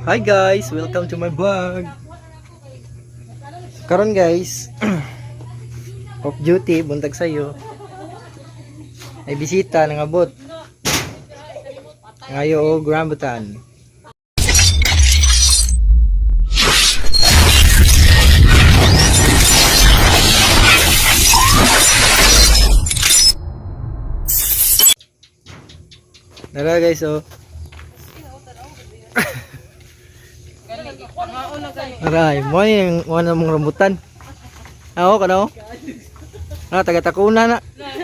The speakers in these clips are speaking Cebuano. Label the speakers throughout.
Speaker 1: Hi guys, welcome to my vlog. Karon guys, off duty buntag sayo. Ay bisita nangabot. Ngayo og rambutan. Tara guys, oh. Aray, mo yung mo na mong rambutan. Ako ka no? Ah, taga Takuna na.
Speaker 2: May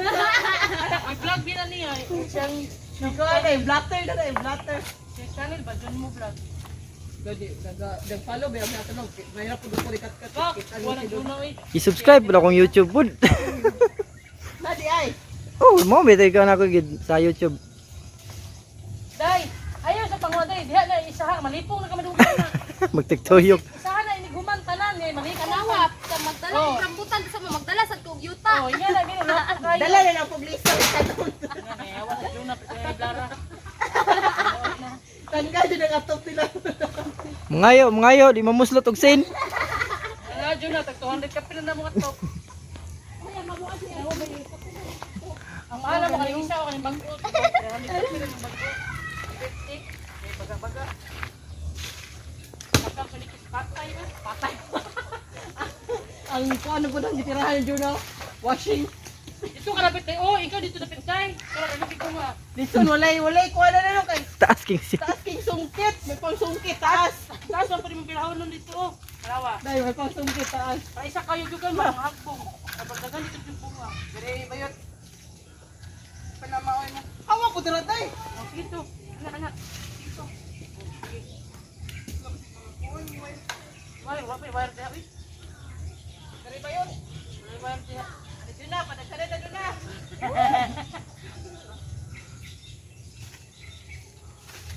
Speaker 2: vlog din na niya. Siyang
Speaker 3: Ikaw ay na, blatter na na, blatter.
Speaker 2: si channel ba dyan mo vlog?
Speaker 3: Gadi, nag-follow ba yung tanong? Mahirap po ko kat kat.
Speaker 2: Kak, wala na eh.
Speaker 1: I-subscribe na akong YouTube pud.
Speaker 3: Nadi ay.
Speaker 1: Oh, mo beto ikaw na ako gid sa YouTube.
Speaker 2: Day, ayaw sa panguha day. Diha na isaha malipong na ka madugay na.
Speaker 1: Magtiktuyok.
Speaker 2: Isaha na inighuman tanan eh mali ka na.
Speaker 4: Kanawap, sa magdala
Speaker 2: Oh.
Speaker 4: oh. Rambutan sa magdala sa kog yuta.
Speaker 2: Oh, inga na gini na kayo.
Speaker 3: Dala na lang pug lista sa tanong.
Speaker 2: Wala sa Juna pero blara.
Speaker 3: Tanggal din ang atop nila.
Speaker 1: Mangayo, mangayo, di mamuslot og sin.
Speaker 2: Wala Juna tag 200 ka pila na mo katok. Ang mahal mo kaning isa o kaning bangko. 300 ka pila ng bangko. 50. May baga-baga. Pagka kulikis patay na, patay.
Speaker 3: Ang kuan po nang gitirahan Juno. Washing.
Speaker 2: Dito ka napit tayo. Oh, ikaw dito napit tayo. Pero ano ko nga.
Speaker 3: Listen, walay walay kuan na lang kay
Speaker 1: Taas king sin.
Speaker 3: taas king sungkit, may pang sungkit taas.
Speaker 2: Taas man pa rin mong pilahon nun dito. Oh. Kalawa.
Speaker 3: Dai may pang sungkit taas.
Speaker 2: Para isa kayo juga mga hagbong. Kapag dito yung bunga.
Speaker 3: Dire bayot. Panamaoy mo. Hawa ko dira day.
Speaker 2: Oh, sige to. Anak, anak. Dito. Oh, sige. Wire, wala pa yung wire diha, uy.
Speaker 3: Dire bayot.
Speaker 2: Wala yung wire diha.
Speaker 3: Juna, padagsanan na Juna.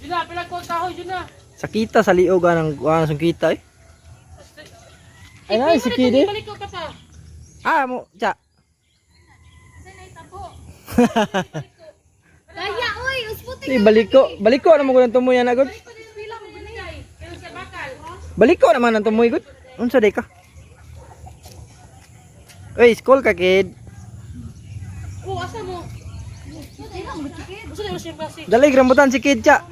Speaker 2: Juna, pila ko ang kahoy, Juna.
Speaker 1: Sakita sa liog anang kuan sungkita eh. Ay na si Kid eh.
Speaker 2: Balik ko ka pa.
Speaker 1: Ah, mo, cha.
Speaker 4: Kaya oy, usbuti
Speaker 1: Di baliko, baliko na mo ko nang tumoy ana gud.
Speaker 2: Pila mo ginigay. Kaya sa bakal.
Speaker 1: Baliko naman ang tumoy gud. Unsa day ka? Uy, school ka kid.
Speaker 2: Oh, asa mo? Asa na yung siyang klase?
Speaker 1: Dali rambutan si kid cha.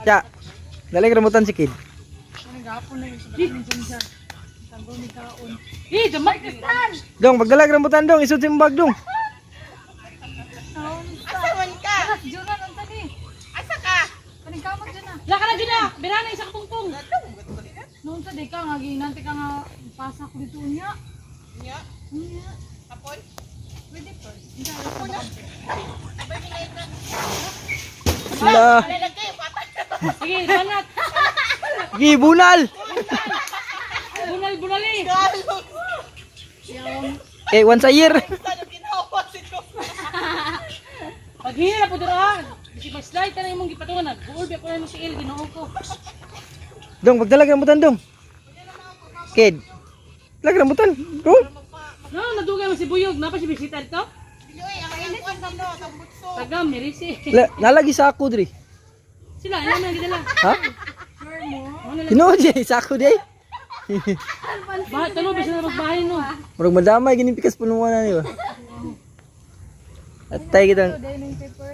Speaker 1: Cha. Dali rambutan si kid.
Speaker 2: Eh, damak.
Speaker 1: Dong, pagdala rambutan dong, isud si imong bag dong.
Speaker 3: Asa man ka?
Speaker 4: Juna nunta ni.
Speaker 3: Asa ka?
Speaker 4: Kaning kamot Juna.
Speaker 2: Laka na, Juna. Birana isa ka pungpong.
Speaker 4: Nunta di ka nga ginante ka nga pasa ko dito niya.
Speaker 3: Nya,
Speaker 4: Niya.
Speaker 3: hapon.
Speaker 4: Pwede pa.
Speaker 1: Sila.
Speaker 2: Sige, banat.
Speaker 1: Gi bunal.
Speaker 2: Bunal, bunal eh.
Speaker 1: Eh, once a year.
Speaker 3: Sana ginawa si Juna.
Speaker 2: Paghihila po dira. Bisi mag-slide ka na imong gipatungan na. Buol ba ko na si Il Ginoo ko.
Speaker 1: Dong, pagdala rambutan dong. Kid. Dala rambutan. Dong.
Speaker 2: No, nadugay mo si Buyog. Napa si bisita dito?
Speaker 3: Dili ang ang kuan dino, tambutso.
Speaker 2: Tagam, mirisi.
Speaker 1: Nalagi sa ako diri.
Speaker 2: Sila, ilan na gidala.
Speaker 1: Ha? Tinuod di sa ako di.
Speaker 2: Bahay, talo, bisa na magbahay no.
Speaker 1: Murag madamay gining pikas punuan na ni ba. Atay kita.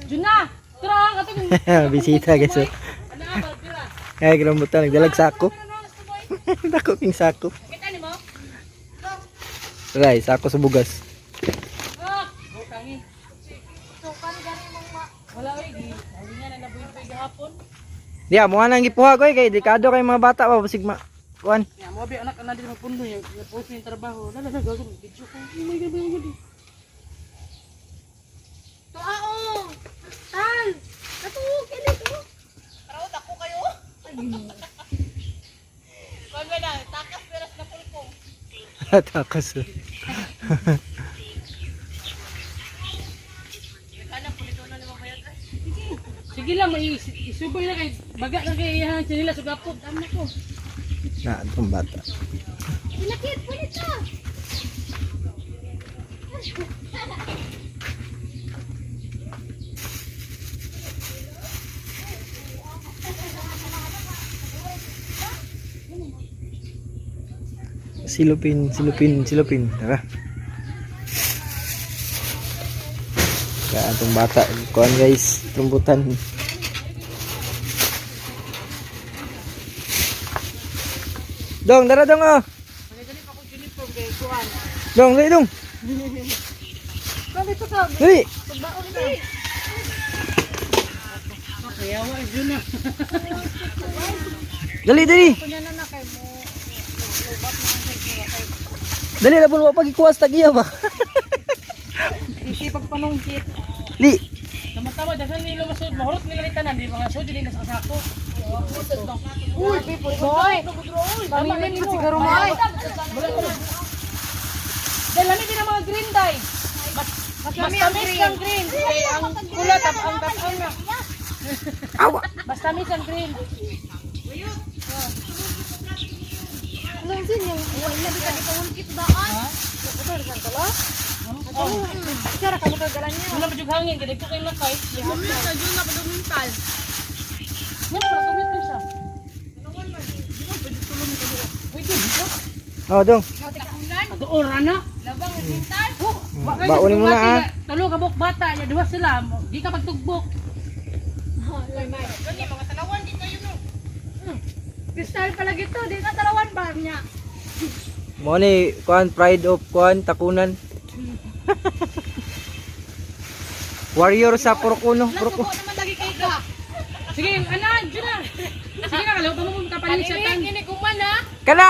Speaker 2: Juna! Tara, katong
Speaker 1: Bisita guys. Oh.
Speaker 2: Ano nga, pira?
Speaker 1: Ay, rambutan nagdalag sako.
Speaker 2: Ano na, gusto mo eh?
Speaker 1: Dako king sako.
Speaker 2: Kita ni mo?
Speaker 1: Ray, sako sa bugas.
Speaker 2: Ah, bukangin. Wala oy, di. Hali nga na nabuhi gahapon.
Speaker 1: Diya, mo nang gipuha ko eh, kay delikado kay mga bata ba basig ma kuan.
Speaker 2: Ya, mo abi anak ana dili magpundo ya, post yung trabaho. Lala na gagawin video ko. Oh my God, oh my God.
Speaker 4: To ao. Tal. Katuog kini to.
Speaker 3: Pero dako kayo. Kuan ba na, takas peras na pulpong.
Speaker 1: Takas.
Speaker 2: Sige lang, may isubay na kay baga na kay iyahan nila sa gapot. Ano ko?
Speaker 1: Na, itong bata.
Speaker 4: Pinakit pwede ta.
Speaker 1: Silupin, silupin, silupin. Tara. Kaya atong bata, kuan guys, rambutan. Dong, dara dong oh. Dong, dali dong. Dali. Dali, dali. Dali na po pagikuha sa tagiya ba?
Speaker 4: Isipag panungkit.
Speaker 1: Li.
Speaker 2: Tama-tama, daghan nila masud, mahurot nila ni tanan, di mga sud dili na sa kasako.
Speaker 4: Uy, boy. Pamilin po siguro mo ay.
Speaker 2: Dahil lami din ang mga green dye. Mas, mas tamis ang green. Kay ang pula tap ang tapon na.
Speaker 1: Awa.
Speaker 2: Mas tamis ang green.
Speaker 4: Anong sin yung wala di ka dikawulkit daan. Sara ka mo kagalan niya.
Speaker 2: Wala pa jud hangin kay dito kay lakay.
Speaker 3: Gumit na dyan na padumintal.
Speaker 2: Nga para tumit na siya. Pwede dito.
Speaker 1: Oh, dong.
Speaker 2: Doon na.
Speaker 1: Baonin mo na ah.
Speaker 2: Tulo ka buok bata, ya duha sila, di ka pagtugbok.
Speaker 3: Gani, mga talawan di kayo no.
Speaker 4: Kristal pala gito, di ka talawan ba niya?
Speaker 1: Mo ni kuan pride of kuan takunan. Warrior sa Purok Uno, Purok Uno.
Speaker 4: naman lagi kay ka.
Speaker 2: Sige, ana, dyan na. Sige na, kalimutan mo kung kapalit siya tan.
Speaker 4: Kini kuman ha.
Speaker 1: Kana.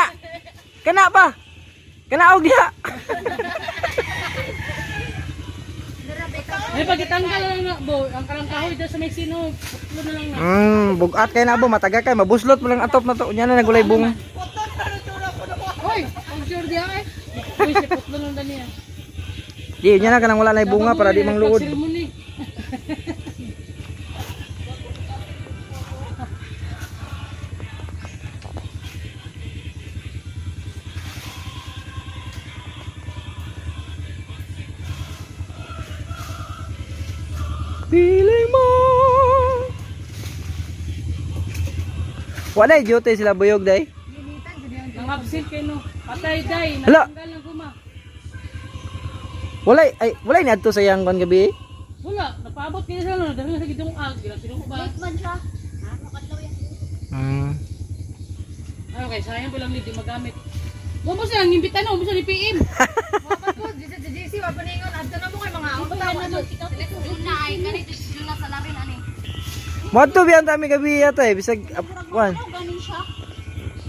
Speaker 1: Kana ba? Kana og diha.
Speaker 2: Ay, pagkitanggal na lang bo, ang karang kahoy dyan sa may sino, putlo na lang na.
Speaker 1: Bugat kay na bo, mataga kay mabuslot mo lang atop na to. Unya na nagulay bunga.
Speaker 4: Hoy, ang sure diya eh.
Speaker 2: Uy, si putlo lang dani ah.
Speaker 1: Di unya na kanang wala na bunga para di mangluod.
Speaker 2: Ceremony.
Speaker 1: Piling mo. Wala duty sila buyog day.
Speaker 2: Nang absent kay no. Patay day,
Speaker 1: Hala.
Speaker 2: natanggal ng guma.
Speaker 1: Walay ay walay ni adto sa iyang kuan gabi.
Speaker 2: Wala, napaabot kini sila no, dahil sa gidong ag, gila sino ba?
Speaker 5: Man siya.
Speaker 2: Ano kay sayang pa lang ni di magamit. Wa mo siya ngimbita no, mo siya ni PM.
Speaker 4: Mapat ko, di sa GC, wapaningon, adto na mo kay mga
Speaker 2: Bayan na no.
Speaker 5: Juna ay ganito si Juna sa larin ani.
Speaker 1: Moadto biyan ta mi gabi yata eh bisag kuan.
Speaker 5: Ano ganin siya?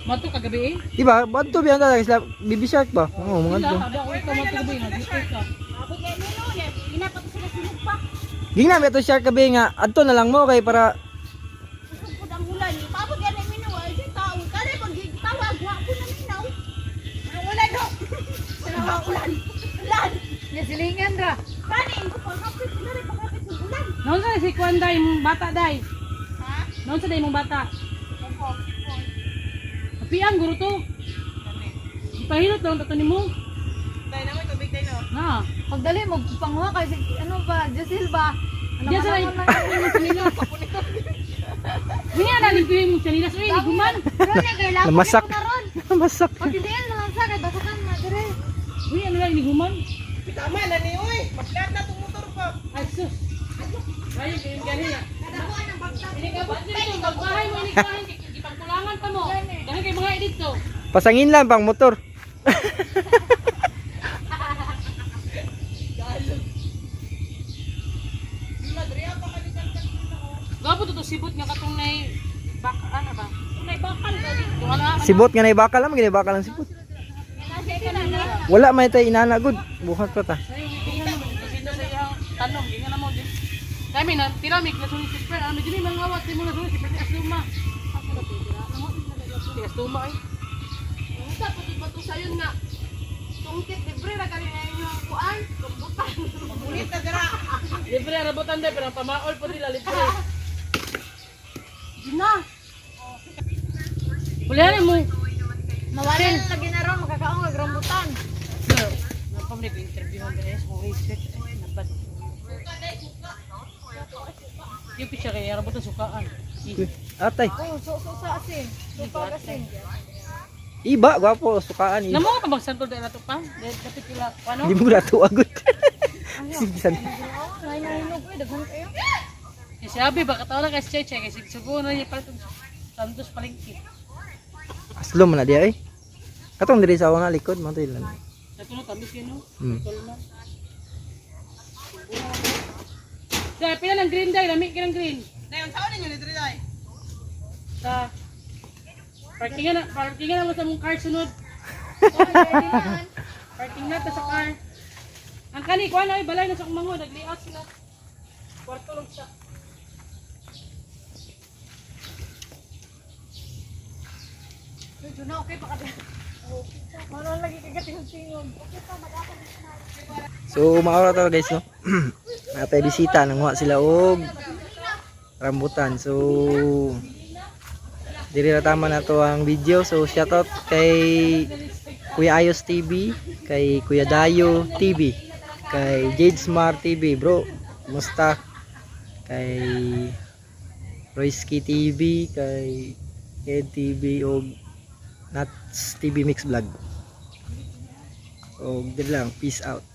Speaker 2: Mato kagabi eh.
Speaker 1: Di ba? Moadto biyan ta sila Baby Shark ba? Oo, mga
Speaker 2: Wala,
Speaker 1: adto.
Speaker 2: aba ko ikaw mato gabi na dito ka.
Speaker 5: Abot kay Milo niya. Ginapato sila sinog pa.
Speaker 1: Gingna mi ato shark gabi nga adto na lang mo kay para
Speaker 5: Usog pud ang ulan. Paabot gani minaw ay siya tao. Kani pag tawag wa ko na minaw. Ang ulan do. Ang ulan. Ulan.
Speaker 4: Nasilingan ra.
Speaker 5: Kani ko pangapit sila rin pangapit ng ulan.
Speaker 2: Naon sa si Kwan day mong bata day?
Speaker 5: Ha?
Speaker 2: Naon sa day mong bata?
Speaker 5: Opo.
Speaker 2: Piang guro to. Ipahilot lang tato nimo.
Speaker 3: Tayo naman, tubig tayo no.
Speaker 2: Na.
Speaker 4: Pagdali mo panguha kay si ano ba, Jasil ba? Ano
Speaker 2: Diyan sa
Speaker 4: man
Speaker 2: ipahilot nila. Niya na limpyo yung chanilas uy, ni guman.
Speaker 1: Namasak. Namasak.
Speaker 4: Pag hindi na lang sa kay basakan na dire.
Speaker 2: Uy, ano lang ni guman?
Speaker 3: Tama na ni, uy. Maplat na itong motor pa.
Speaker 2: Ay sus. Ayo kayong gani na. Inikabot dito, magbahay mo inikahin, ipagkulangan pa mo. Dahil kay mga edit to.
Speaker 1: Pasangin lang pang motor.
Speaker 2: Gapo to to sibot nga katong nay bak ano ba? Tunay bakal gani. Kung ano ano.
Speaker 1: Sibot nga nay bakal lang, gini bakal ang sibot. Wala may tay inana gud. Buhat pa ta.
Speaker 2: Sayo tingnan mo kasi na sa iyang tanong, gingan na mo din. Kami na tiramik na sunod si Sper, ano din mga awat mo na sunod si Sper Asluma. Si Asluma ay.
Speaker 3: Unsa pati ba to sayon nga? Tungkit libre ra kani na inyo ang kuan, kumbutan. Ulit na dira.
Speaker 2: Libre rabotan day pero ang pamaol po nila libre.
Speaker 4: Gina.
Speaker 2: Wala na mo.
Speaker 4: Mawala na lagi na ron makakaong og rambutan.
Speaker 2: Napamnig interview ang guys, mo research ay nabad. Yung picture kay rabotan sukaan.
Speaker 1: Uy, Atay.
Speaker 4: Oh, so so sa asin. So pa asin.
Speaker 1: Iba, gwapo, sukaan. Iba.
Speaker 2: Namo ka bang santol dahil na to pa? Dahil dapat sila, ano?
Speaker 1: Hindi mo na agad. Sige, san.
Speaker 4: Ay, nahinog eh, daghan kayo.
Speaker 2: Kasi sabi, baka tao lang kasi Cheche, kasi sugo na niya palit og santos palengke.
Speaker 1: Aslo man na diya eh. Katong diri sa ako na likod, mga to lang.
Speaker 2: Sa tuno, tamis yun, no?
Speaker 1: Hmm.
Speaker 2: Tol na. Sa pila ng green day, lami ka ng green.
Speaker 3: Dayon, saan ninyo ni Drilay?
Speaker 2: Sa parkingan na mo sa mong car sunod. Parking na ta sa car. Ang kani kuan ay balay na sa kumango, nag-layout sila. Kwarto lang siya.
Speaker 4: Medyo na okay pa ka. Mano lagi kagatingog-tingog.
Speaker 1: So, maura to guys, no? Natay bisita, nanguha sila og rambutan. So, diri na tama na to ang video. So, shoutout kay Kuya Ayos TV, kay Kuya Dayo TV, kay Jade Smart TV, bro. Kumusta? Kay Royski TV, kay Ed TV og Nuts TV Mix Vlog. Og diri lang, peace out.